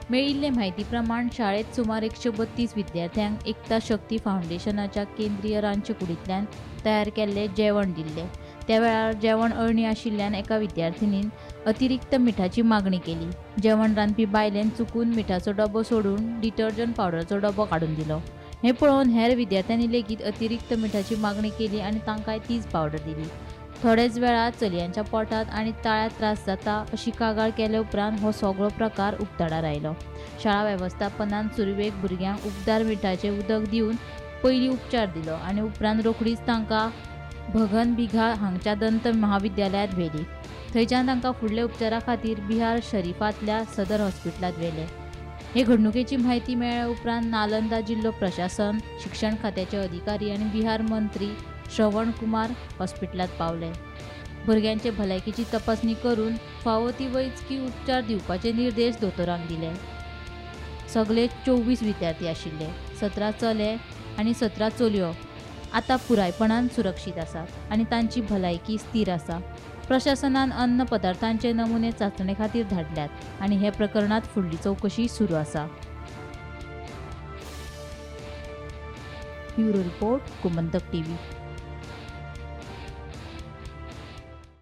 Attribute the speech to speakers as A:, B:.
A: मेळिल्ले म्हायती प्रमाण शाळेंत सुमार 132 विद्यार्थ्यांक एकता शक्ती फावंडेशनाच्या केंद्रीय रांदचे कुडींतल्यान तयार केल्लें जेवण दिल्लें. त्या वेळार जेवण अळणी आशिल्ल्यान एका विद्यार्थिनीन अतिरिक्त मिठाची मागणी केली. जेवण रांदपी बायलेन चुकून मिठाचो डबो सोडून डिटर्जंट पावडरचो डबो काडून दिलो. हें पळोवन हेर विद्यार्थ्यांनी लेगीत अतिरिक्त मिठाची मागणी केली आनी तांकांय तीच पावडर दिली. थोडेच वेळार चलयांच्या पोटांत आनी ताळ्यांत त्रास जाता अशी कागाळ केले उपरांत हो सगळो प्रकार उक्ताडार आयलो. शाळा वेवस्थापनान सुरवेक भुरग्यांक उबदार मिठाचें उदक दिवन पयलीं उपचार दिलो आनी उपरांत रोखडीच तांकां भगन बिघा हांगच्या दंत महाविद्यालयांत व्हेली. थंयच्यान तांकां फुडल्या उपचारा खातीर बिहार शरीफांतल्या सदर हॉस्पिटलांत व्हेले. हे घडणुकेची म्हायती मेळ्ळ्या उपरांत नालंदा जिल्लो प्रशासन, शिक्षण खात्याचे अधिकारी आनी बिहार मंत्री श्रवण कुमार हॉस्पिटलांत पावले. भुरग्यांचे भलायकेची तपासणी करून फावो ती वैजकी उपचार दिवपाचे निर्देश दोतोरांक दिले. सगले 24 विद्यार्थी आशिल्ले. 17 चले आनी 17 चलयो आतां पुरायपणान सुरक्षीत आसात आनी तांची भलायकी स्थीर आसा. प्रशासनान अन्न पदार्थांचे नमुने चांचणे खातीर धाडल्यात आनी हे प्रकरणांत फुडली चवकशी सुरू आसा. Bureau report, Gomantak TV.